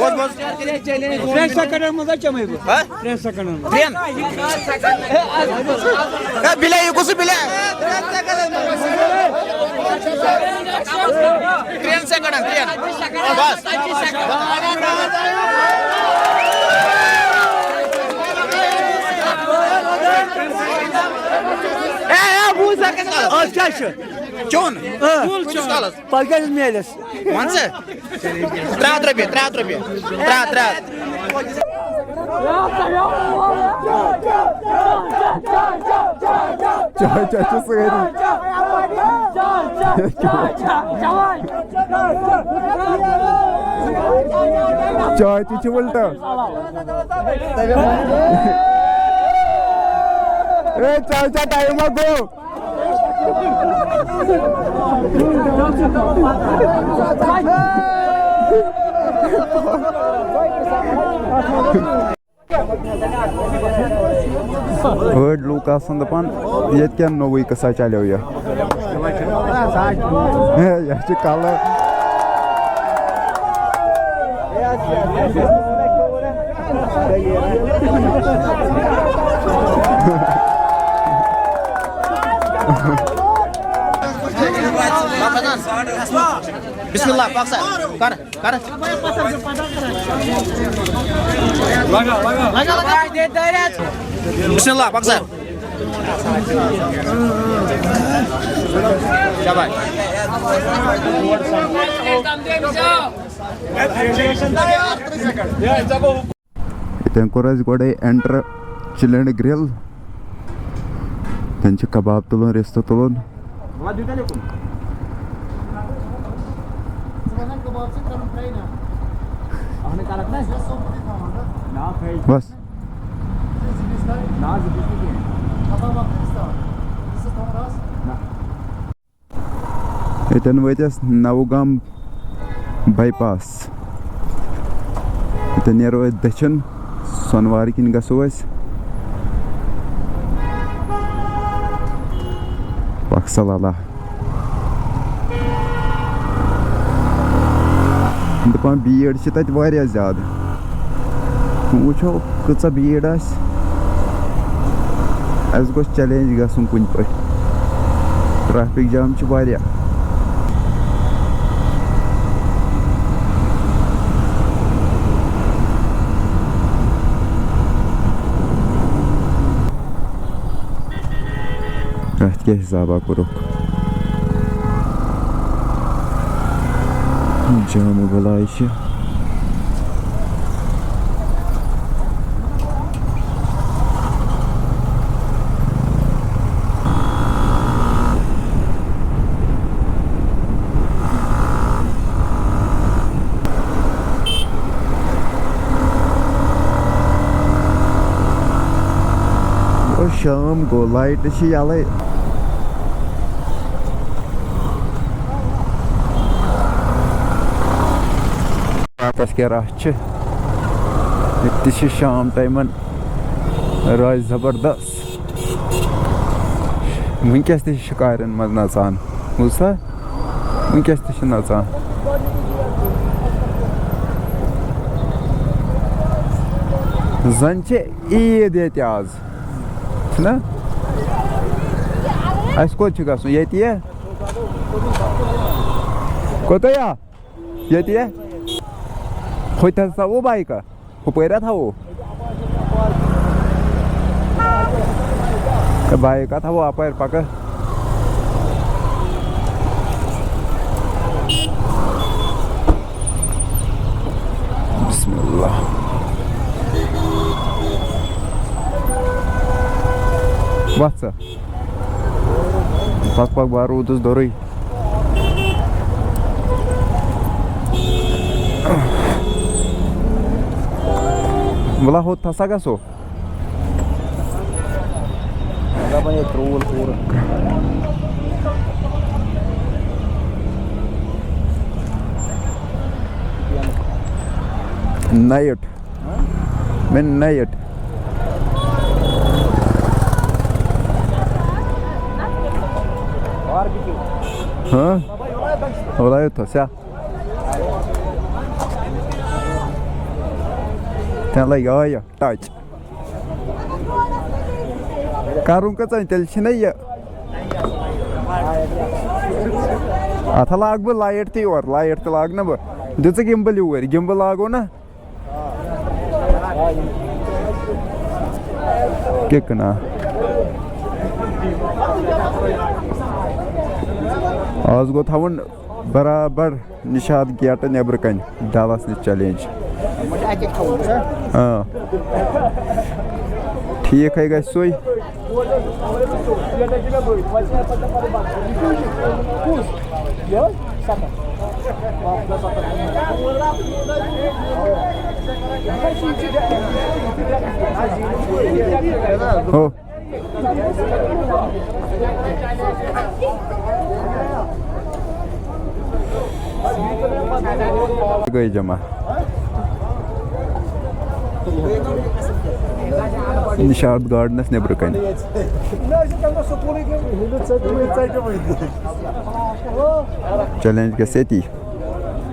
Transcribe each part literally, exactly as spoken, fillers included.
بوز، بوز۔ ترٛٮ۪ن سیکنڈن منٛز حظ چمے بہٕ۔ ہا؟ ترٛٮ۪ن سیکنڈن منٛز۔ ترٛٮ۪ن؟ ہے، بِلے، یہِ کُس بِلے؟ ترٛٮ۪ن سیکنڈن، ترٛٮ۪ن۔ بس۔ اے، اے، وُہ سیکنڈ۔ آز کیٛاہ چھُ؟ چون؟ اۭں۔ کُس کالس؟ پتہٕ کیٛاہ میلٮ۪س؟ وَن سا۔ ترٛےٚ ہَتھ رۄپیہِ، ترٛےٚ ہَتھ رۄپیہِ۔ ترٛےٚ ہَتھ، ترٛےٚ ہَتھ۔ چاے چاے چھِ سٲری۔ چاے تہِ چھِ وٕلٹہٕ۔ اے، چاے چاے ٹایم ہا گوٚو۔ أڑۍ لوٗکھ آسان دَپان، ییٚتہِ کیٛاہ نوٚوُے قٕصہ چلیو یہِ؟ ہے، یہِ چھُ کَلہٕ۔ بسم اللہ، پک سا۔ کر، کر۔ بسم اللہ، پک سا۔ شاباش۔ ییٚتٮ۪ن کوٚر اَسہِ گۄڈَے enter Chill and Grill۔ ییٚتٮ۪ن چھِ کباب تُلُن، رِستہٕ تُلُن۔ بس۔ ییٚتٮ۪ن وٲتۍ أسۍ نوگام باے پاس۔ ییٚتٮ۪ن نیرو أسۍ دٔچھُن، سۄنوارِ کِنۍ گژھو أسۍ۔ پکھ سا لالا۔ دَپان بھیٖڑ چھِ تَتہِ واریاہ زیادٕ۔ وۄنۍ وٕچھو کۭژاہ بھیٖڑ آسہِ۔ اَسہِ گوٚژھ challenge گژھُن کُنہِ پٲٹھۍ۔ Traffic jam چھُ واریاہ۔ اَتھ کیٛاہ حِسابا کوٚرُکھ؟ جامہٕ بَلاے چھِ۔ او، شام گوٚو، لایٹہٕ چھِ یَلَے۔ راتَس کیٛاہ رَش چھِ۔ ییٚتہِ تہِ چھِ شام ٹایمَن رَش زبردست۔ وٕنکیٚس تہِ چھِ شِکارٮ۪ن منٛز نَژان، بوٗزتھا؟ وٕنکیٚس تہِ چھِ نَژان۔ زَن چھِ عیٖد ییٚتہِ آز، چھُنہ؟ اَسہِ کوٚت چھُ گژھُن؟ ییٚتی یا؟ کوٚتَے یا؟ ییٚتی یا؟ ہُتہِ حظ تھاوو بایکہٕ۔ ہُپٲرۍ ہا تھاوو۔ ہے، بایِک ہا تھاوو اَپٲرۍ پَکہٕ۔ بسم اللہ۔ وَتھ سا۔ پَک پَک، بہٕ روٗدُس دوٚرُے۔ وَلہ، ہُتھ تھَسا گژھو۔ دَپان یہِ ترٛوٗل پوٗرٕ۔ نایٹ۔ مےٚ نایٹ۔ ہاں؟ وَلہ یہِ تھَسا۔ تیٚلے آیہِ ٹچ۔ کرُن کٔژَن تیٚلہِ چھِنہ یہِ۔ اَتھ ہا لاگہٕ بہٕ لایٹ تہِ یورٕ، لایٹ تہِ لاگہٕ نہ بہٕ۔ دِژٕکھ گِمبٕل یوٗرۍ، گِمبٕل لاگو نہ۔ کِک نا۔ آز گوٚو تھاوُن برابر نِشاط گیٹہٕ نیٚبرٕ کنہِ ڈلس نِش چیلنج۔ آ۔ ٹھیٖک ہے گژھِ سُے۔ ہو۔ گٔے جمع۔ نِشاط گارڈنَس نیٚبرٕ کَنہِ۔ چیلنج گژھِ ییٚتی۔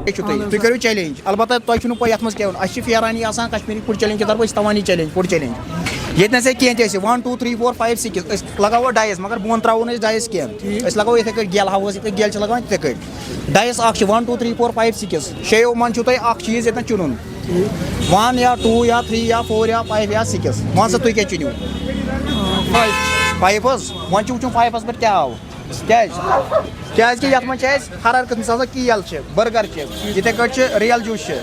یہِ چھُ تۄہہِ، تُہۍ کٔرِو چیلنج۔ البتہ تۄہہِ چھُنہٕ پَے یَتھ منٛز کیٛاہ وَنُن۔ اَسہِ چھِ پھیران یہِ آسان کشمیٖری فوڈ چیلنج کہِ طرفہٕ، أسۍ چھِ تھاوان یہِ چیلنج، فوڈ چیلنج۔ ییٚتہِ نَسا کینٛہہ تہِ آسہِ، one, two, three, four, five, six, أسۍ لگاوو ڈایِس، مگر بۄن ترٛاوو نہٕ أسۍ ڈایِس کینٛہہ۔ ٹھیٖک۔ أسۍ لگاوو یِتھَے کٲٹھۍ گیل ہاوُس، یِتھ کٲٹھۍ گیل چھِ لگاوان، تِتھَے کٲٹھۍ۔ ڈایِس اَکھ چھِ، one, two, three, four, five, six. شیٚیو منٛز چھُو تۄہہِ اَکھ چیٖز ییٚتٮ۪ن چُنُن۔ ون یا ٹوٗ یا تھرٛی یا فور یا فایِو یا سِکِس۔ وَن سا تُہۍ کیٛاہ چُنِو؟ فایِو۔ فایِو حظ؟ وۄنۍ چھُ وٕچھُن فایِوَس پٮ۪ٹھ کیٛاہ آو۔ کیٛازِ؟ کیٛازِکہِ یَتھ منٛز چھِ اَسہِ ہر ہر قٕسمہٕ، مثال، کیل چھِ، بٔرگر چھِ، یِتھَے کٲٹھۍ چھِ ریل جوٗس چھِ۔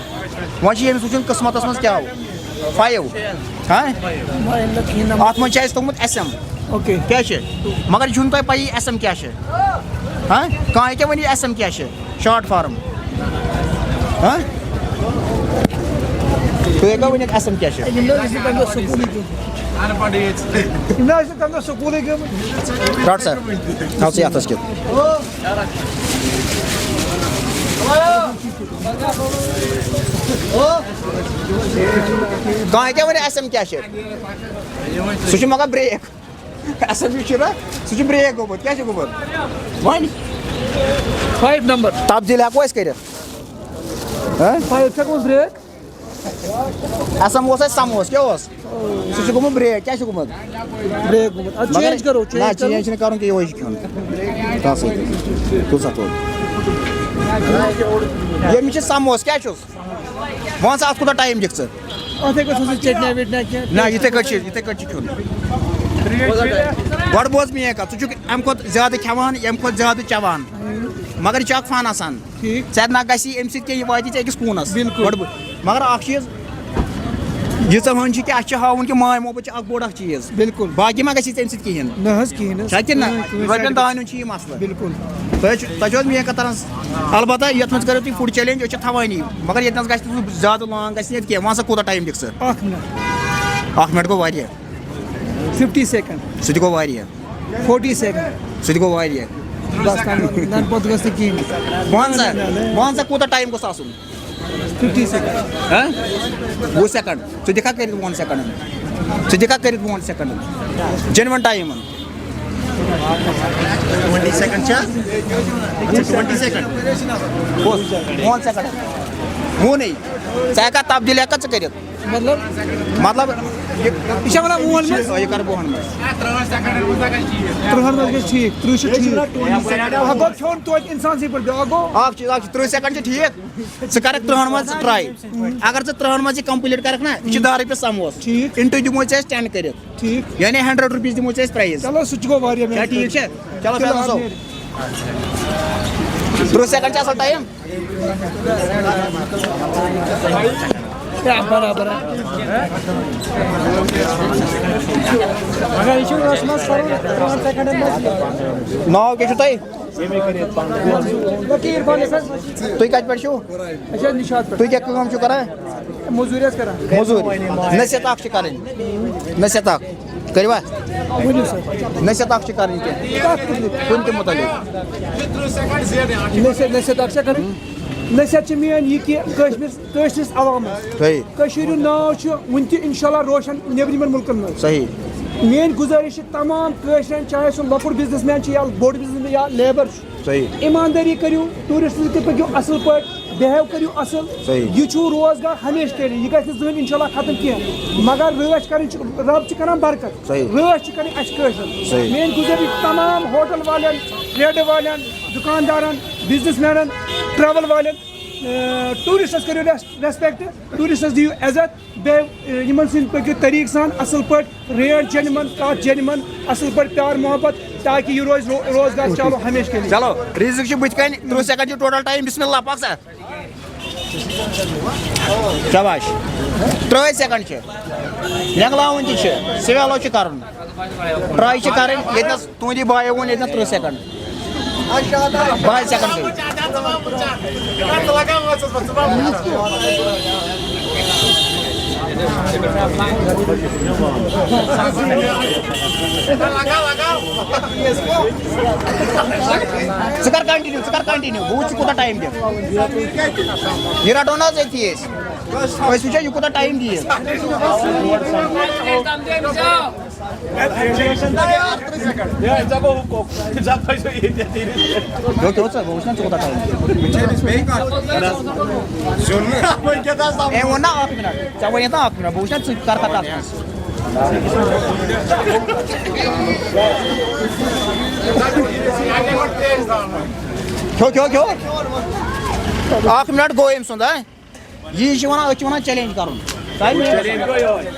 وۄنۍ چھِ ییٚمِس وٕچھُن قٕسمَتَس منٛز کیٛاہ آو۔ فایِو۔ ہاں؟ اَتھ منٛز چھِ اَسہِ توٚگمُت ایس ایم۔ اوکے۔ کیٛاہ چھِ؟ مگر یہِ چھُنہٕ تۄہہِ پَیی ایس ایم کیٛاہ چھِ۔ ہاں؟ کانٛہہ ہیٚکیٛاہ ؤنِتھ ایس ایم کیٛاہ چھِ؟ Short form. ہاں؟ تُہۍ ہیٚکوا ؤنِتھ ایس ایم کیٛاہ چھِ؟ یِم نہ ٲسۍ نہٕ تَمہِ دۄہ سکوٗلٕے گٔمٕتۍ۔ یِم نہ ٲسۍ نہٕ تَمہِ دۄہ سکوٗلٕے گٔمٕتۍ۔ رَٹ سا۔ تھاو ژٕ یَتھَس کیُتھ۔ کانٛہہ ہیٚکیٛاہ ؤنِتھ ایس ایم کیٛاہ چھِ؟ سُہ چھُ مگر بریک۔ ایس ایم یُس چھُ نا، سُہ چھُ بریک گوٚمُت۔ کیٛاہ چھُ گوٚمُت؟ وۄنۍ فایِو نمبر۔ تبدیٖل ہٮ۪کو أسۍ کٔرِتھ؟ ہہ؟ فایِو چھُ گوٚمُت بریک۔ ایس ایم اوس اَسہِ سموس، کیٛاہ اوس؟ سُہ چھُ گوٚمُت بریک۔ کیٛاہ چھُ گوٚمُت؟ بریک گوٚمُت۔ اَدٕ مگر چینج کرو، نہ، چینج کرو۔ چینج چھِنہٕ کرُن کینٛہہ، یِہوٚے چھُ کھیوٚن۔ کَس سۭتۍ؟ کُس اَتھ اوس؟ ییٚمِس چھِ سموس، کیٛاہ چھُس؟ وَن سا، اَتھ کوٗتاہ ٹایم دِکھ ژٕ؟ اَتھ ہیٚکو سُہ چٹنیا وٹنیا کینٛہہ؟ نہ، یِتھَے کٲٹھۍ چھِ، یِتھَے کٲٹھۍ چھِ کھیوٚن۔ گۄڈٕ بوز میٛٲنۍ کَتھ، ژٕ چھُکھ اَمہِ کھۄتہٕ زیادٕ کھٮ۪وان، ییٚمہِ کھۄتہٕ زیادٕ چٮ۪وان۔ مگر یہِ چھُ اَکھ فَن آسان۔ ٹھیٖک۔ ژےٚ نہ گژھی اَمہِ سۭتۍ کینٛہہ، یہِ واتی ژےٚ أکِس کوٗنَس۔ بِلکُل۔ گۄڈٕ بہٕ، مگر اَکھ چیٖز، ییٖژاہ ہَن چھِ کہِ اَسہِ چھِ ہاوُن کہِ ماے محبت چھِ اَکھ بوٚڑ اَکھ چیٖز۔ بِلکُل۔ باقٕے ما گژھی ژےٚ اَمہِ سۭتۍ کِہیٖنۍ؟ نہ حظ، کِہیٖنۍ حظ۔ چھا کِنہٕ نہ؟ کٕہٕنۍ، کٕہٕنۍ رۄپیَن side effect۔ دانہِ ہُنٛد چھُ یہِ مسلہٕ۔ بِلکُل۔ تۄہہِ چھُ، تۄہہِ چھُ حظ میٛٲنۍ کَتھ تَران؟ البتہ یَتھ منٛز کٔرِو تُہۍ food challenge، أسۍ چھِ تھاوٲنی، مگر ییٚتہِ نَس گژھِ نہٕ زیادٕ long گژھِ نہٕ ییٚتہِ کینٛہہ۔ وَن سا کوٗتاہ ٹایم دِکھ ژٕ؟ اَکھ مِنَٹ۔ اَکھ مِنَٹ گوٚو واریاہ۔ Fifty second. سُہ تہِ گوٚو واریاہ۔ Forty second. سُہ تہِ گوٚو واریاہ۔ بس، تَمہِ، تَمہِ پَتہٕ گژھِ نہٕ کِہیٖنۍ۔ وَن سا، نہ، نہ، نہ۔ وَن سا کوٗتاہ ٹایم گوٚژھ آسُن؟ Fifty second. ہہ؟ وُہ سیکنڈ۔ ژٕ دِکھا کٔرِتھ وُہَن سیکنڈن؟ ژٕ دِکھا کٔرِتھ وُہَن سیکنڈن؟ جینوَن ٹایمَن۔ ٹُوَنٹی سیکنڈ چھا؟ Twenty second. کُس؟ وُہَن سیکنڈن۔ وُہنٕے۔ ژٕ ہٮ۪کھا تبدیٖل ہٮ۪کھا ژٕ کٔرِتھ؟ مطلب؟ مطلب، یہِ، یہِ چھا وَنان وُہَن منٛز؟ یہِ کَرٕ وُہَن منٛز۔ تٕرٛہَن منٛز گژھِ ٹھیٖک، تٕرٛہ چھُ ٹھیٖک۔ اَکھ گوٚو کھیوٚن توتہِ اِنسانسٕے پٲٹھۍ، بیٛاکھ گوٚو؟ اَکھ چیٖز، اَکھ چیٖز، تٕرٛہ سیکنڈ چھِ ٹھیٖک۔ ژٕ کَرَکھ تٕرٛہَن منٛز try۔ اگر ژٕ تٕرٛہَن منٛز یہِ complete کَرَکھ نا، یہِ چھِ دَہ رۄپیہِ سموس۔ ٹھیٖک۔ اِنٹوٗ دِمو ژےٚ أسۍ ten کٔرِتھ۔ ٹھیٖک۔ یعنی hundred rupees دِمو ژےٚ أسۍ prize۔ چلو، سُہ تہِ گوٚو واریاہ چھا محنت۔ ٹھیٖک چھا؟ چلو، چلو، بیٚہہ حظ۔ ترٕٛہ سیکنڈ چھا اصل ٹایم؟ یا، برابر۔ مگر یہِ چھُ ٲسمٕژ کَرُن ترٛہَن سیکنڈن منٛز۔ ناو کیٛاہ چھُ تۄہہِ؟ لٔکیٖر خان یُس حظ۔ تُہۍ کَتہِ پٮ۪ٹھ چھِو؟ أسۍ حظ نِشاط پٮ۪ٹھ۔ تُہۍ کیٛاہ کٲم چھِو کران؟ مٔزوٗرۍ حظ کران۔ مٔزوٗرۍ۔ نصیحت اکھ چھِ کرٕنۍ۔ نصیحت اکھ۔ کٔرِو حظ۔ ؤنِو سا۔ نصیحت اکھ چھِ کرٕنۍ کینٛہہ۔ کَتھ مُتعلِق؟ کُنہِ تہِ مُتعلِق۔ نصیحت، نصیحت اکھ چھا کرٕنۍ؟ نصیحت چھِ میٲنۍ یہِ کہِ کٲشرِس، کٲشرِس عوامس۔ صحیح۔ کٔشیٖرِ ہُنٛد ناو چھُ وُنہِ تہِ انشاءاللہ روشن نیٚبرِمٮ۪ن مُلکن منٛز۔ صحیح۔ میٲنۍ گُزٲرِش چھِ تمام کٲشرٮ۪ن، چاہے سُہ لۄکُٹ businessman چھُ یا بوٚڑ businessman یا labour چھُ۔ صحیح۔ ایٖماندٲری کٔرِو، tourist تہِ پٔکِو اَصٕل پٲٹھۍ، بِہیو کٔرِو اَصٕل۔ صحیح۔ یہِ چھُو روزگار ہمیشہِ کٔرِو، یہِ گژھِ نہٕ زٕہٕنۍ اِنشاء اللہ ختم کینٛہہ۔ مگر رٲچھ کَرٕنۍ چھِ، رۄب چھِ کَران برکت۔ صحیح۔ رٲچھ چھِ کَرٕنۍ اَسہِ کٲشرٮ۪ن۔ صحیح۔ میٛٲنۍ گُزٲرِش تمام ہوٹل والٮ۪ن، ٹھیکہٕ والٮ۪ن، دُکاندارَن، بِزنِس مینَن، ٹرٛیوٕل والٮ۪ن، اَ، ٹوٗرِسٹَس کٔرِو ریس-، ریسپیکٹ، ٹوٗرِسٹَس دِیِو عزت۔ بیٚیہِ، اَ، یِمَن سۭتۍ پٔکِو طریٖقہٕ سان، اَصٕل پٲٹھۍ، ریٹ جینوَن، کَتھ جینوَن، اَصٕل پٲٹھۍ پیار محبت، تاکہِ یہِ روزِ رو-، روزگار چالو ہمیشہِ کے لیے۔ چلو، رزق چھُ بُتھِ کَنہِ، تٕرٛہ سیکنڈ چھُ ٹوٹل ٹایم۔ بسم اللہ، پَک سا۔ شاباش۔ ترٛٲے سیکنڈ چھِ۔ لٮ۪نٛگلاوُن تہِ چھِ۔ سویلو چھِ کَرُن۔ ٹراے چھِ کَرٕنۍ۔ ییٚتنَس تُہٕنٛدِ بایو ووٚن، ییٚتنَس ترٛہ سیکنڈ۔ بَہَے سیکنڈ گٔے۔ ژٕ کر کنٹینیو، ژٕ کر کنٹینیو، بہٕ وٕچھٕ کوٗتاہ ٹایم دِم۔ یہِ رٹو نہ حظ أتھی أسۍ۔ أسۍ وٕچھو یہِ کوٗتاہ ٹایم دِیہِ۔ کیٛاہ، کیٛاہ ژٕ؟ بہٕ وٕچھٕ نا ژٕ کوٗتاہ ٹایم دِکھ۔ أمۍ ووٚن نا اَکھ مِنٹ۔ ژےٚ وَنے نا اَکھ مِنٹ۔ بہٕ وٕچھٕ نا ژٕ کَر کَتھ اَتھ منٛز۔ کھیو، کھیو، کھیو۔ اَکھ مِنٹ گوٚو أمۍ سُنٛد، ہا؟ یی چھِ وَنان، أسۍ چھِ وَنان چیلنج کَرُن۔ تۄہہِ چیلنج گوٚو یِہوٚے۔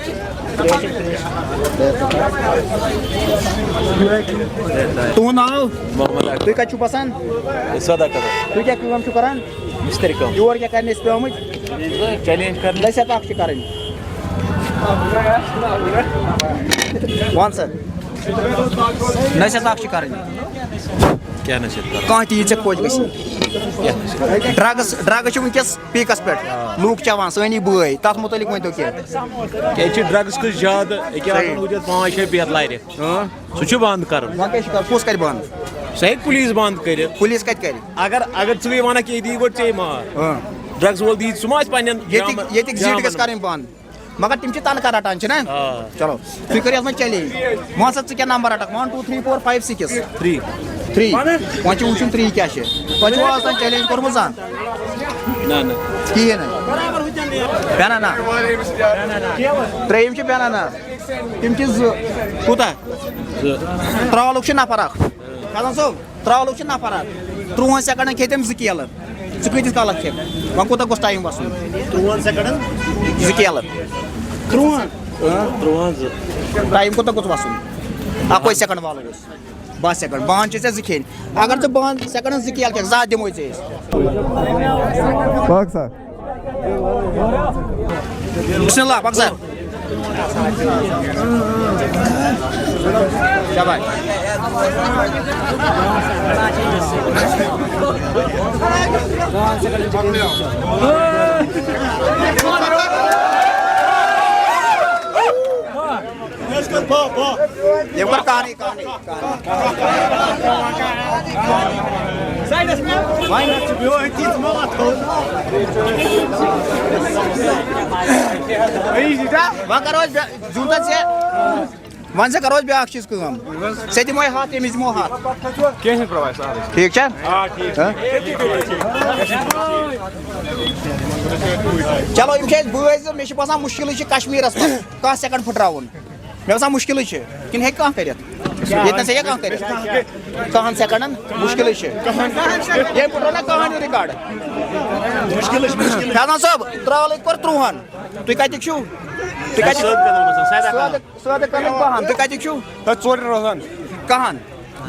تُہُنٛد ناو؟ محمد اکبر۔ تُہۍ کَتہِ چھِو بَسان؟ سودا کرو۔ تُہۍ کیٛاہ کٲم چھِو کَران؟ مِسترِ کٲم۔ یور کیٛاہ کَرنہِ ٲسۍ پیٚمٕتۍ؟ چیلنج کَرنہِ۔ نصیحت اَکھ چھِ کَرٕنۍ۔ وَن سا۔ نصیحت اَکھ چھِ کَرٕنۍ۔ کیٛاہ نصیحت کَرو؟ کانٛہہ تہِ یی ژےٚ خۄش گژھی۔ کیٛاہ نصیحت؟ ڈرگس، ڈرگس چھِ وٕنکیٚس پیٖکس پٮ۪ٹھ۔ آ۔ لوٗکھ چٮ۪وان، سٲنی بٲے، تَتھ مُتعلِق ؤنۍتو کینٛہہ۔ کیٛازِ چھِ ڈرگس کۭژ زیادٕ، أکیٛاہ صحیح۔ آسان وٕنکیٚس پانٛژھ شےٚ بیت لرِ۔ ہاں۔ سُہ چھُ بنٛد کَرُن۔ وۄنۍ کیٛاہ چھِ کَرُن؟ کُس کَرِ بنٛد؟ سُہ ہیٚکہِ پُلیٖس بنٛد کٔرِتھ۔ پُلیٖس کَتہِ کَرِ؟ اگر، اگر ژٕ یہِ وَنکھ کہِ یہِ دی گۄڈٕ ژےٚ مار۔ ہاں۔ ڈرگس وول دی، سُہ ما آسہِ پنٛنٮ۪ن ییٚتِکۍ، گامَن، ییٚتِکۍ زیٖٹھۍ گامَن گژھِ منٛز؟ کَرٕنۍ بنٛد۔ مگر تِم چھِ تنخواہ رٹان، چھِنہ؟ آ۔ چلو، تُہۍ کٔرِو یَتھ منٛز چیلنج۔ وۄنۍ سا ژٕ کیٛاہ number رٹکھ؟ One, two, three, four, five, six۔ Three۔ Three۔ وۄنۍ چھِ وٕچھُن three کیٛاہ چھِ۔ تۄہہِ چھُوا آز تام چیلنج کوٚرمُت زانٛہہ؟ نہ، نہ۔ کِہیٖنۍ نہٕ۔ بنانا۔ ترٛیٚیِم چھِ بنانا۔ تِم چھِ زٕ۔ کوٗتاہ؟ زٕ۔ ترٛالُک چھُ نفر اکھ۔ فیضان صٲب۔ ترٛالُک چھُ نفر اکھ۔ ترٛوہن سیکنڈن کھیٚیہِ تٔمۍ زٕ کیلہٕ۔ ژٕ کۭتِس کالس کھیٚکھ؟ وۄنۍ کوٗتاہ گوٚژھ ٹایم وَسُن؟ ترٛوہن سیکنڈن؟ زٕ کیلہٕ۔ ترٛوہن؟ اۭں۔ ترٛوہن زٕ۔ ٹایم کوٗتاہ گوٚژھ وَسُن؟ اَکوے سیکنڈ والو أسۍ۔ باہ سیکنڈ۔ باہن چھِ ژےٚ زٕ کھیٚنۍ۔ اگر ژٕ باہن سیکنڈن زٕ کیلہٕ کھیٚکھ، زٕ ہَتھ دِموے ژےٚ أسۍ۔ پَک سا۔ بسم اللہ، پَک سا۔ شاباش۔ یہِ کَر کانٕے، کانٕے۔ وۄنۍ کرو أسۍ بیا-، زیوٗٹھ حظ ژےٚ۔ وۄنۍ ژےٚ کرو أسۍ بیٛاکھ چیٖز کٲم۔ ژےٚ دِموے ہَتھ، أمِس دِمو ہَتھ۔ کینٛہہ چھُنہٕ پرواے، سہلٕے چھُ۔ ٹھیٖک چھا؟ آ، ٹھیٖک چھُ۔ ہہ؟ چلو، یِم چھِ اَسہِ بٲے زٕ، مےٚ چھِ باسان مُشکِلٕے چھِ کشمیٖرَس منٛز کانٛہہ سیکنڈ پھٕٹراوُن۔ مےٚ باسان مُشکِلٕے چھِ۔ کِنہٕ ہیٚکہِ کانٛہہ کٔرِتھ؟ ییٚتہِ نَس ہیٚکیٛاہ کانٛہہ کٔرِتھ؟ کَہَن سیکنڈن؟ مُشکِلٕے چھِ۔ ییٚمۍ پھٕٹرو نہ کَہَن ہُنٛد ریکارڈ۔ مُشکِلٕے چھِ، مُشکِل۔ فیضان صٲب، ترٛال ییٚتہِ کوٚر ترٛوہَن۔ تُہۍ کَتِکۍ چھِو؟ تُہۍ کَتِکۍ؟ سٲدٕ قدم آسان، سادہ قدم۔ سٲدٕ، سٲدٕ قدم کَہَن۔ تُہۍ کَتِکۍ چھِو؟ تَتہِ ژورِ روزان۔ کَہَن۔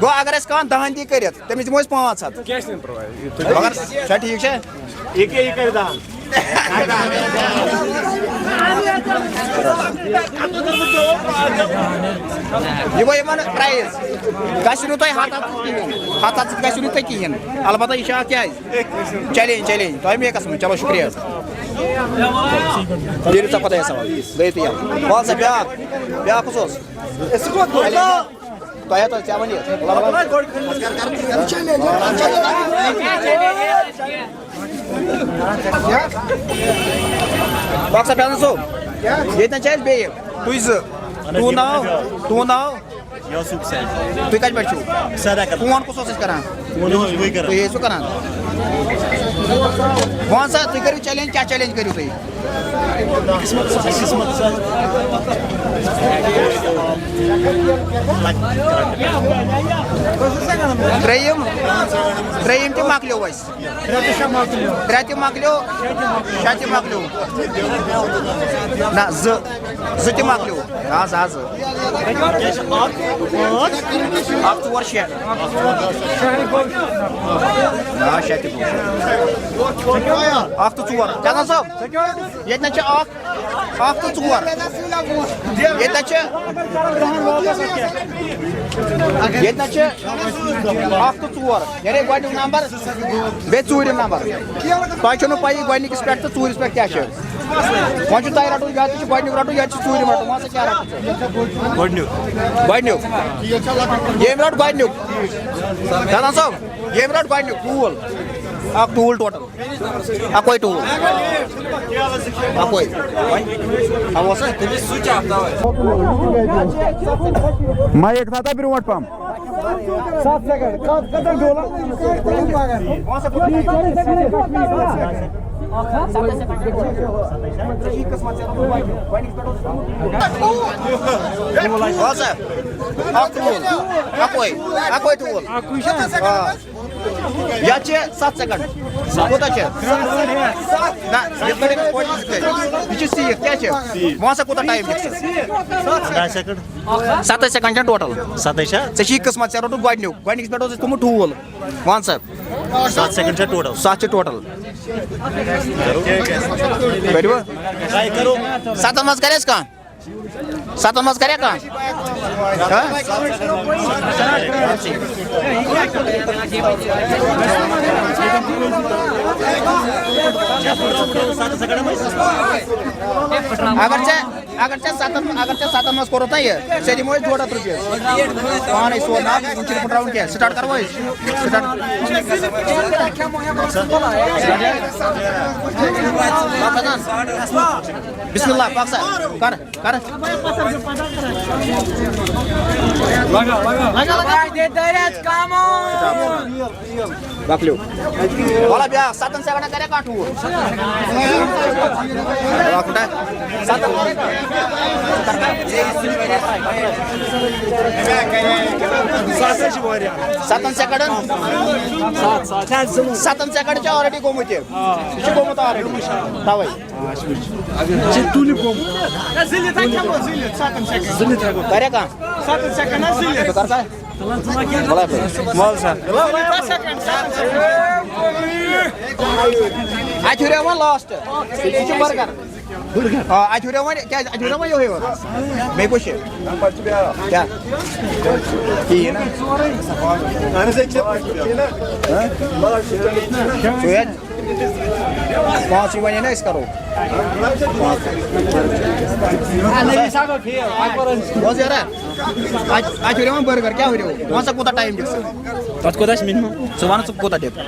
گوٚو اگر اَسہِ کانٛہہ دَہَن دی کٔرِتھ، تٔمِس دِمو أسۍ پانٛژھ ہَتھ۔ کینٛہہ چھُنہٕ پرواے۔ مگر چھا ٹھیٖک چھا؟ یہِ کیٛاہ، یہِ کَرِ دَہَن؟ یہِ گوٚو یِمَن پرٛایِز۔ گژھِ نہٕ تۄہہِ ہَتھ ہَتھ سۭتۍ کِہیٖنۍ۔ ہَتھ ہَتھ سۭتۍ گژھِ نہٕ تۄہہِ کِہیٖنۍ۔ البتہ یہِ چھِ اَکھ کیٛازِ؟ Challenge, challenge. تۄہہِ میکَس منٛز۔ چلو، شُکریہ۔ دِیِو سا خۄدایَس حوالہٕ۔ گٔیِو تُہۍ یَلہٕ۔ وَل سا، بیٛاکھ۔ بیٛاکھ کُس اوس؟ تۄہہِ ہَتھ حظ ژےٚ وَنہِ۔ بۄکسَر فیضان صٲب، ییٚتہِ نَس چھِ اَسہِ بیٚیہِ۔ تُہۍ زٕ۔ تُہُنٛد ناو؟ تُہُنٛد ناو؟ یوسف حسین۔ تُہۍ کَتہِ پٮ۪ٹھ چھِو؟ سادہ کَتھ۔ فون کُس اوس اَسہِ کَران؟ فون اوس بٕے کَران۔ تُہۍ ٲسِو کَران؟ وۄنۍ سا تُہۍ کٔرِو چیلنج، کیٛاہ چیلنج کٔرِو تُہۍ؟ ترٛیٚیِم، ترٛیٚیِم تہِ مۄکلیو اَسہِ۔ ترٛےٚ تہِ مۄکلیو، شےٚ تہِ مۄکلیو۔ نہ، زٕ، زٕ تہِ مۄکلیو۔ آ، زٕ، آ، زٕ۔ اکھ، ژور، شےٚ۔ آ، شےٚ تہِ گوٚو۔ اکھ تہٕ ژور۔ جنرل صٲب، ییٚتہِ نَس چھِ اکھ، اکھ تہٕ ژور۔ ییٚتہِ نَس چھِ، ییٚتہِ نَس چھِ اکھ تہٕ ژور۔ یعنی گۄڈٕنیُک نمبر، بیٚیہِ ژوٗرِم نمبر۔ تۄہہِ چھو نہٕ پَیی گۄڈٕنِکِس پٮ۪ٹھ تہٕ ژوٗرِس پٮ۪ٹھ کیٛاہ چھِ۔ وۄنۍ چھُ تۄہہِ رَٹُن، یا تہِ چھُ گۄڈٕنیُک رَٹُن، یا تہِ چھُ ژوٗرِم رَٹُن۔ وۄنۍ سا کیٛاہ رَٹُن ژےٚ؟ گۄڈٕنیُک۔ گۄڈٕنیُک۔ ییٚمۍ رَٹ گۄڈٕنیُک۔ دَدان صٲب، ییٚمۍ رَٹ گۄڈٕنیُک ٹوٗل۔ اَکھ ٹوٗل ٹوٹل۔ اَکوے ٹوٗل۔ اَکوے۔ اَوا سا؟ مایِک تھاو تۄہہِ برونٛٹھ پَہَم۔ ستھ سیکنڈ، کتھ، کتھ ڈولا؟ وَل سا، اَکھ ٹوٗل، اَکوے، اَکوے ٹوٗل۔ آ۔ یَتھ چھِ ستھ سیکنڈ۔ کوٗتاہ چھِ؟ نہ، یِتھ پٲٹھۍ أمِس پوٹلی چھِ کٔرِتھ۔ یہِ چھِ سیٖکھ، کیٛاہ چھِ؟ وۄنۍ سا کوٗتاہ ٹایم دِکھ ژٕ؟ ستَے سیکنڈ چھا ٹوٹل؟ ستَے چھا؟ ژےٚ چھی قٕسمت، ژےٚ روٚٹُتھ گۄڈٕنیُک۔ گۄڈٕنِکِس پٮ۪ٹھ اوس اَسہِ تھوٚمُت ٹھوٗل۔ وَن سا۔ ستھ سیکنڈ چھا ٹوٹل؟ ستھ چھِ ٹوٹل۔ کٔرِو۔ ٹراے کرو۔ ستَن منٛز کَرِ اَسہِ کانٛہہ؟ ستَن منٛز کَرِ کانٛہہ؟ ہہ؟ اگر ژےٚ، اگر ژےٚ ستَن، اگر ژےٚ ستَن منٛز کوٚرُتھ نا یہِ، ژےٚ دِمو أسۍ ڈۄڈ ہَتھ رۄپیہِ۔ پانے سون ناو، وُنہِ چھُنہٕ پھُٹراوُن کینٛہہ۔ سٹارٹ کَرو أسۍ؟ سٹارٹ۔ بسم اللہ، پَک سا۔ کَر، کَر۔ لگا، لگا۔ لگا، لگا۔ مۄکلیو۔ وَلہٕ بیٛاکھ، ستَن سیکنڈن کَرے کانٛہہ ٹھوٗل؟ بیٛاکھ پھٕٹا؟ ستَن کَرے کانٛہہ؟ ستَن سیکنڈن؟ ستَن سیکنڈ چھِ already گوٚمُت یہِ۔ یہِ چھُ گوٚمُت already۔ تَوَے۔ یہِ چھُ تُلہِ گوٚمُت۔ کَرے کانٛہہ؟ ستَن سیکنڈ حظ زٕلِتھ۔ ژٕ کَر سا؟ وَلہٕ ہا۔ وَل سا۔ اَتہِ ہُریو وۄنۍ last۔ یہِ چھُ burger۔ آ، اَتہِ ہُریو وۄنۍ، کیٛازِ اَتہِ ہُریو وۄنۍ یِہوٚے یوت۔ بیٚیہِ کُس چھِ؟ کیٛاہ؟ کِہیٖنۍ نہ۔ ہہ؟ سُے حظ۔ پانٛژھ یہِ وَنے نا أسۍ کَرو۔ پانٛژھ۔ بوز یارا، اَتہِ، اَتہِ ہُریو وۄنۍ burger، کیٛاہ ہُریو؟ وَن سا کوٗتاہ ٹایم دِکھ ژٕ؟ تَتھ کوٗتاہ چھِ minimum؟ ژٕ وَن ژٕ کوٗتاہ دِکھ؟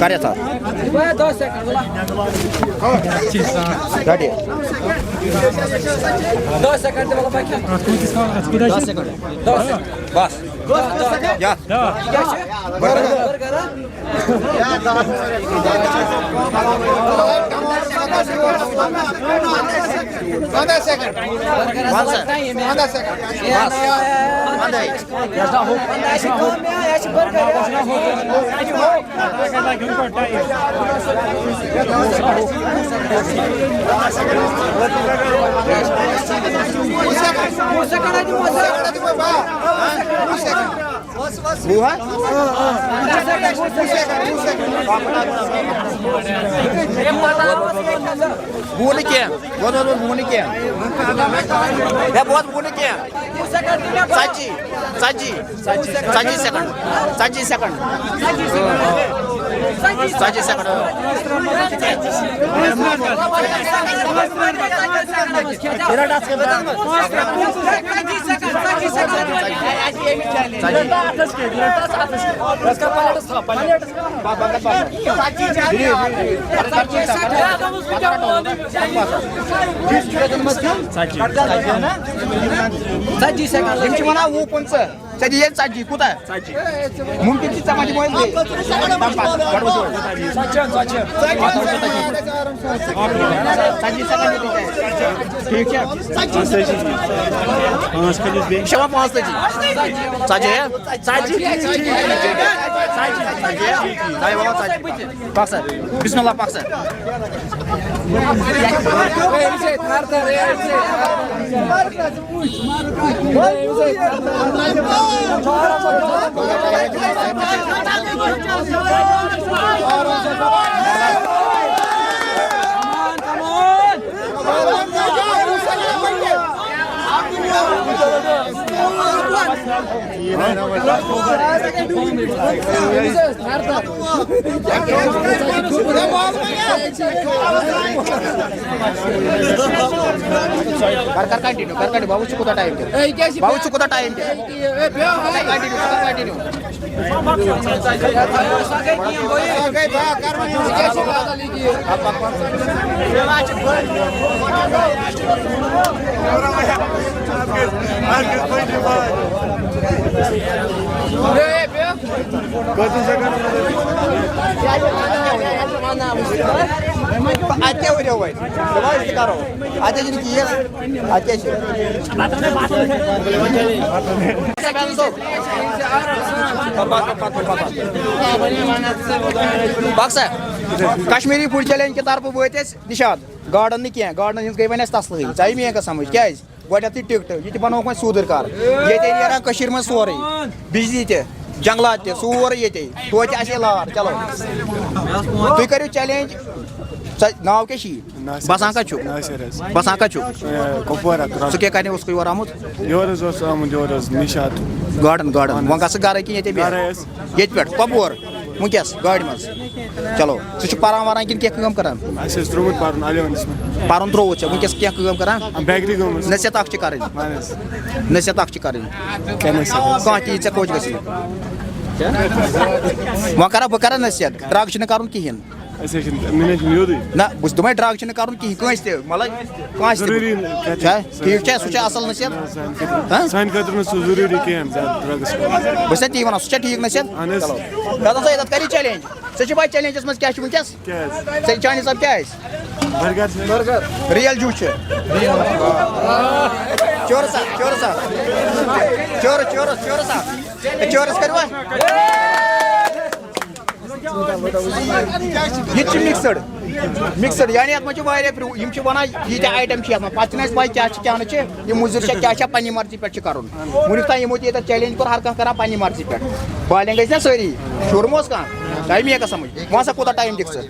کَر یَتھ اَتھ؟ دَہ سیکنڈ، وَلہٕ۔ رَٹہِ۔ دَہ سیکنڈ تہِ، وَلہٕ، بہٕ کھٮ۪مہٕ۔ دَہ سیکنڈ۔ دَہ سیکنڈ۔ بَس۔ دَہ، دَہ، دَہ۔ یَتھ۔ دَہ۔ یہِ کیٛاہ چھِ؟ Burger۔ Burger، ہا؟ پنٛداہ سیکنڈ۔ پنٛداہ سیکنڈ۔ بس۔ پنٛداہ۔ وُہ ہا؟ وُہ نہٕ کینٛہہ۔ بوز، بوز، بوز، وُہ نہٕ کینٛہہ۔ ہے، بوز، وُہ نہٕ کینٛہہ۔ ژتجی، ژتجی، ژتجی سیکنڈ، ژتجی سیکنڈ، ژتجی سیکنڈ۔ ژتجی سیکنڈ۔ یِم چھِ وَنان وُہ پٕنٛژٕہ۔ ژےٚ دِیے ژتجی، کوٗتاہ؟ ژتجی۔ مُمکِن چھُ ژےٚ ما دِمو أسۍ بیٚیہِ؟ تَمہِ پتہٕ، گۄڈٕ وٕچھو أسۍ۔ ژتجی، ژتجی۔ ژتجی سیکنڈ دِتُے ژےٚ۔ ٹھیٖک چھا؟ پانٛژھ کٔرۍہوس بیٚیہِ۔ شےٚ وَن پانٛژھ ژتجی۔ ژتجی ہا؟ ژتجی، ٹھیٖک، ٹھیٖک، ٹھیٖک۔ ژتجی ہا؟ ژتجی ہا؟ ژتجی ہا؟ ژتجی۔ پَک سا۔ بسم اللہ، پَک سا۔ کر، کر continue، کر continue۔ بابو، ژٕ کوٗتاہ ٹایم دِکھ؟ بابو، ژٕ کوٗتاہ ٹایم دِکھ؟ کر continue، کر continue۔ اَتہِ کیٛاہ وٕچھو وۄنۍ؟ دَپان أسۍ تہِ کَرو۔ اَتہِ چھِنہٕ کِہیٖنۍ۔ اَتہِ کیٛاہ چھِ؟ پَک سا۔ کشمیٖری فوڈ چیلنج کہِ طرفہٕ وٲتۍ أسۍ نِشاط۔ گاڈن نہٕ کینٛہہ، گاڈن ہٕنٛز گٔے وۄنۍ اَسہِ تسلٲہی۔ ژےٚ آیہِ میٛٲنۍ کَتھ سمجھ؟ کیٛازِ؟ گۄڈٕنیتھٕے ٹکٹ، یہِ تہِ بنووُکھ وۄنۍ سیوٚدُے کار۔ ییٚتے نیران کٔشیٖرِ منٛز سورُے، بجلی تہِ، جنگلات تہِ، سورُے ییٚتے۔ توتہِ آسہِ ہے لار۔ چلو، تُہۍ کٔرِو چیلنج۔ ژےٚ ناو کیٛاہ چھُے؟ ناصر بسان حظ۔ کتہِ چھُکھ؟ ناصر حظ۔ بسان کتہِ چھُکھ؟ اے، کپوارہ، ترٛاو۔ ژٕ کیٛاہ کرنہِ اوسُکھ یور آمُت؟ یور حظ اوس آمُت، یور حظ نِشاط۔ گاڈن، گاڈن۔ اہن حظ۔ وۄنۍ گژھٕ گرے کِنہٕ ییٚتے بیٚہکھ؟ گرے حظ۔ ییٚتہِ پٮ۪ٹھ کۄپور؟ وٕنکیٚس گاڑِ منٛز؟ چلو، ژٕ چھُکھ پران وران کِنہٕ کینٛہہ کٲم کران؟ اَسہِ حظ ترٛوومُت پَرُن الیونتھس منٛز۔ پَرُن ترٛووُتھ ژےٚ، وٕنکیٚس کینٛہہ کٲم کران؟ آ، بیکری گٔمٕژ۔ نصیحت اکھ چھِ کرٕنۍ۔ اہن حظ۔ نصیحت اکھ چھِ کرٕنۍ۔ کیٛاہ نصیحت؟ کانٛہہ تہِ یی ژےٚ خۄش گژھی۔ وۄنۍ کرا بہٕ کرا نصیحت، ڈرگ چھِنہٕ کرُن کِہیٖنۍ۔ أسۍ حظ چھِنہٕ، مےٚ نہ حظ چھُنہٕ یوٚدُے۔ نہ، بہٕ چھُس دَپان ڈرگ چھِنہٕ کرُن کِہیٖنۍ کٲنٛسہِ تہِ، مطلب کٲنٛسہِ تہِ۔ ضروٗری نہٕ کَتہِ۔ چھا؟ ٹھیٖک چھا؟ سُہ چھا اصل نصیحت؟ نہ، سانہِ خٲطرٕ، ہاں؟ سانہِ خٲطرٕ نہٕ سُہ ضروٗری کینٛہہ، زیادٕ ڈرگس۔ بہٕ چھُسا تی وَنان، سُہ چھا ٹھیٖک نصیحت؟ اہن حظ۔ چلو۔ دَپان ژٕ، یَتھ کَر یہِ چیلنج۔ ژےٚ چھِ پَے چیلنجَس منٛز کیٛاہ چھُ وٕنکیٚس؟ کیٛاہ حظ؟ ژےٚ، چانہِ حساب کیٛاہ آسہِ؟ برگر۔ برگر۔ ریل جوٗس چھُ۔ چورٕ سا، چورٕ سا۔ چورٕ، چورٕ، چورٕ سا۔ ہے، چورس کٔرِو وۄنۍ۔ یہِ تہِ چھُ مِکسٕڈ۔ مِکسٕڈ، یعنی یَتھ منٛز چھِ واریاہ پرٛو-، یِم چھِ وَنان، ییٖتیٛاہ آیٹم چھِ یَتھ منٛز، پَتہٕ چھِنہٕ اَسہِ پَے کیٛاہ چھِ، کیٛاہ نہٕ چھِ۔ یہِ مُضِر چھا، کیٛاہ چھا، پننہِ مرضی پٮ۪ٹھ چھُ کرُن۔ وُنیُک تام یِمو تہِ ییٚتٮ۪تھ چیلنج کوٚر، ہر کانٛہہ کران پننہِ مرضی پٮ۪ٹھ۔ بالینگ ٲسۍ نا سٲری؟ شُر مہ اوس کانٛہہ؟ تۄہہِ مہ کانٛہہ سمجھ؟ وۄنۍ ہسا کوٗتاہ ٹایم دِکھ ژٕ؟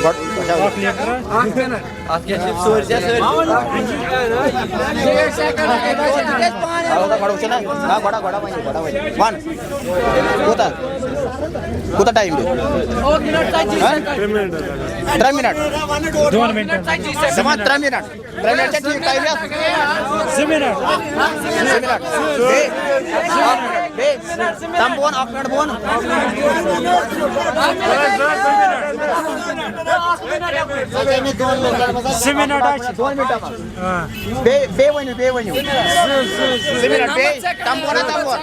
گۄڈٕ، اچھا۔ اکھ کیٛاہ چھِ سورُے ژےٚ سۭتۍ؟ آ، گۄڈٕ وٕچھو نا۔ نہ، گۄڈٕ، گۄڈٕ وَنہِ، گۄڈٕ وَنہِ۔ وَن۔ کوٗتاہ؟ کوٗتاہ ٹایم دِکھ؟ ہہ؟ ترٛےٚ منٹ۔ دۄن منٹن۔ ژٕ وَن ترٛےٚ منٹ۔ ترٛےٚ منٹ چھا ٹھیٖک ٹایم یَتھ؟ زٕ منٹ۔ زٕ منٹ۔ بیٚیہِ، بیٚیہِ، تَمہِ بۄن، اَکھ منٹ بۄن۔ زٕ منٹ حظ چھِ۔ دۄن منٹَن منٛز۔ آ۔ بیٚیہِ، بیٚیہِ ؤنِو، بیٚیہِ ؤنِو۔ زٕ، زٕ، زٕ۔ زٕ منٹ، بیٚیہِ، تَمہِ بۄن ہا، تَمہِ بۄن۔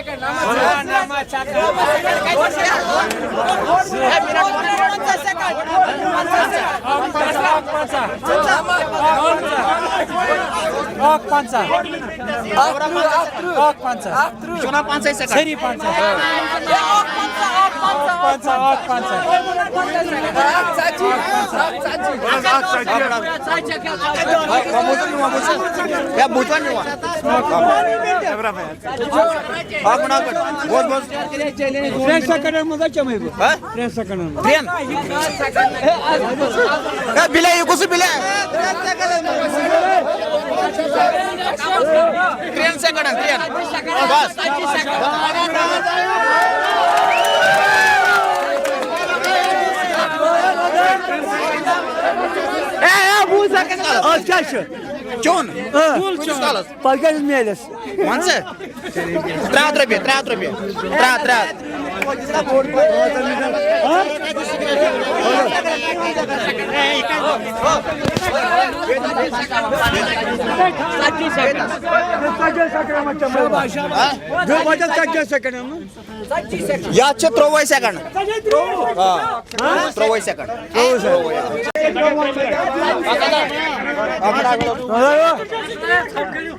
اَکھ پنٛژاہ۔ اَکھ پنٛژاہ۔ اَکھ پنٛژاہ۔ شُراہ پنٛژاہ سیکنڈ۔ سٲری پنٛژاہ۔ اَکھ پنٛژاہ، اَکھ پنٛژاہ، اَکھ پنٛژاہ۔ ہے، بوٗزتھا میون؟ اَکھ منٹ، اَکھ منٹ۔ بوز، بوز۔ ترٛٮ۪ن سیکنڈن منٛز حظ چمے بہٕ۔ ہہ؟ ترٛٮ۪ن سیکنڈن منٛز۔ ترٛٮ۪ن؟ ہے، بِلے، یہِ کُس بِلے؟ ترٛٮ۪ن سیکنڈن، ترٛٮ۪ن۔ بس۔ اے، اے، وُہ سیکنڈ۔ آز کیٛاہ چھُ؟ چون؟ اۭں۔ کۭتِس کالس؟ پگاہ کیٛاہ میلٮ۪س؟ وَن ژٕ۔ ترٛےٚ ہَتھ رۄپیہِ، ترٛےٚ ہَتھ رۄپیہِ۔ ترٛےٚ ہَتھ، ترٛےٚ ہَتھ۔ یتھ چھِ ترٛۆوَے سیکنڈ۔ آ، ترٛۆوَے سیکنڈ۔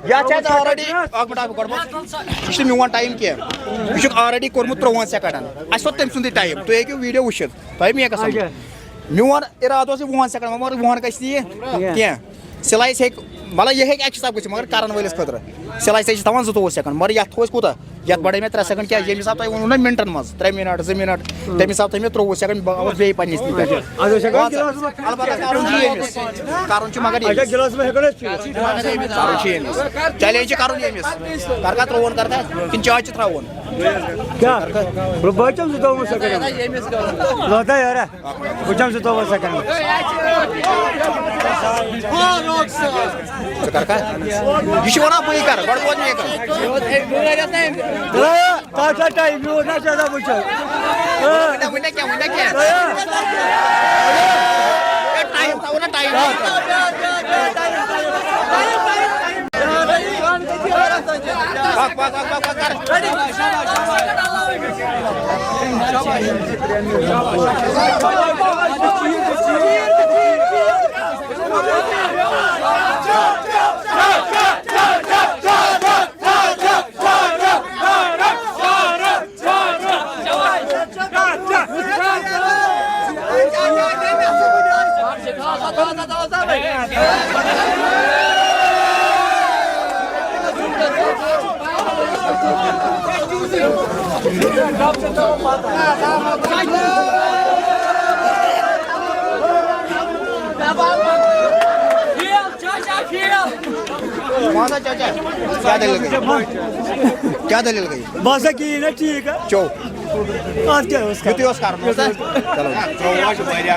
یتھ چھِ اَسہِ already، اکھ مِنٹ، اکھ مِنٹ، گۄڈٕ ما، یہِ چھُنہٕ میون ٹایم کینٛہہ۔ یہِ چھُکھ already کوٚرمُت ترٛۆوُہن سیکنڈن۔ اَسہِ ووت تٔمۍ سُنٛدُے ٹایم، تُہۍ ہیٚکِو ویڈیو وٕچھِتھ، تۄہہِ مہ کیٛاہ سمجھ۔ اچھا۔ میون ارادٕ اوس یہِ وُہن سیکنڈن، مگر وُہن گژھِ نہٕ یہِ کینٛہہ۔ کینٛہہ۔ سِلایِس ہیٚکہِ، مطلب، یہِ ہیٚکہِ اَکہِ حساب گٔژھِتھ، مگر کرن وٲلِس خٲطرٕ۔ سِلایِس چھِ تھاوان زٕتووُہ سیکنڈ، مگر یَتھ تھوٚو اَسہِ کوٗتاہ؟ یَتھ بڑٲے مےٚ ترٛےٚ سیکنڈ، کیٛازِ ییٚمہِ حساب تۄہہِ ووٚنوُ نہ مِنٹن منٛز، ترٛےٚ مِنٹ، زٕ مِنٹ، تَمہِ حساب تھٲے مےٚ ترٛۆوُہ سیکنڈ، بہٕ آوُس بیٚیہِ پننِس نِش۔ اچھا، اَتھ اوس ہٮ۪کان گِلاس منٛز؟ البتہ کرُن چھُ ییٚمِس، کرُن چھُ مگر اچھا، ییٚمِس۔ گِلاس منٛز ہٮ۪کو نہ أسۍ چٮ۪تھ؟ کرُن چھُ ییٚمِس۔ چیلنج چھُ کرُن ییٚمِس۔ کَر کَر ترٛۆوُن کَر کَر؟ کِنہٕ چاے چھِ ترٛاوُن؟ کیٛاہ؟ بہٕ بہٕ چَمہٕ زٕتووُہ سیکنڈ۔ لوٚتا یارا۔ بہٕ چَمہٕ زٕتووُہ سیکنڈ۔ ژٕ کَر کَر؟ یہِ چھُ وَنان بٕے کَرٕ، گۄڈٕ بوز مےٚ یہِ کَتھ۔ تَتھ چھا ٹایم یوٗت نہ چھُ آسان وٕچھُن۔ وٕنہِ کیٛاہ، وٕنہِ کیٛاہ؟ ہے، ٹایم تھاوو نا، ٹایم۔ پَک، پَک، پَک، پَک، پَک، کَر۔ وَن سا چاچا، کیٛاہ دٔلیٖل گٔے؟ کیٛاہ دٔلیٖل گٔے؟ بہٕ ہسا کِہیٖنۍ نہ ٹھیٖک ہا۔ چو۔ اَتھ کیٛاہ اوس یُتُے اوس کَرُن، اوس نہ؟ چلو۔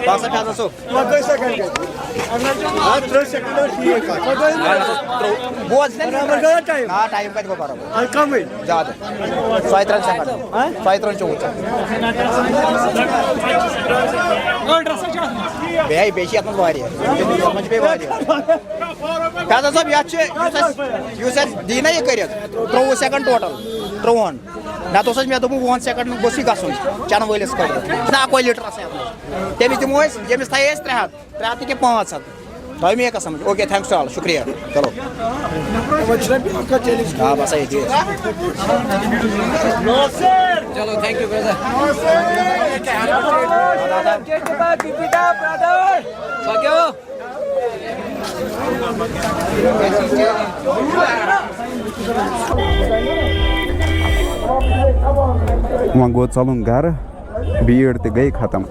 بہٕ ہسا فیضان صٲب۔ وۄنۍ کٔژ سیکنڈ گٔے؟ اَتھ ترٛٲے سیکنڈ اوس ٹھیٖک۔ بوز۔ برابر گوٚو ٹایم؟ آ، ٹایم کَتہِ گوٚو برابر؟ اَدٕ کَمٕے۔ زیادٕ۔ ژۄیہِ ترٕٛہَن سیکنڈن۔ ہاں؟ ژۄیہِ ترٕٛہَن چووُہ۔ بیٚیہِ، بیٚیہِ چھِ یَتھ منٛز واریاہ۔ یَتھ منٛز چھِ بیٚیہِ واریاہ۔ فیضان صٲب، یَتھ چھِ، یُس اَسہِ، یُس اَسہِ دی نہ یہِ کٔرِتھ، ترٛۆوُہ سیکنڈ ٹوٹل، ترٛۆوُہَن۔ نَتہٕ اوس اَسہِ، مےٚ دوٚپمُت، وُہَن سیکنڈن گوٚژھ یہِ گژھُن چٮ۪نہٕ وٲلِس خٲطرٕ۔ چھُنہ اَکوے لیٖٹر آسان یَتھ منٛز۔ تٔمِس دِمو أسۍ، ییٚمِس تھایے أسۍ ترٛےٚ ہَتھ۔ ترٛےٚ ہَتھ تہِ کینٛہہ، پانٛژھ ہَتھ۔ تۄہہِ مےٚ کَسم۔ اوکے، تھینکس ٹو آل، شُکریہ۔ چلو۔ وۄنۍ چھُنہ بیٛاکھ کانٛہہ چیلنج؟ آ، بَس، یہِ ٹھیٖک۔ چلو، تھینک یوٗ، برٛدر۔ پٔکِو۔ وۄنۍ گوٚو ژَلُن گَرٕ۔ بھیڑ تہِ گٔے ختم۔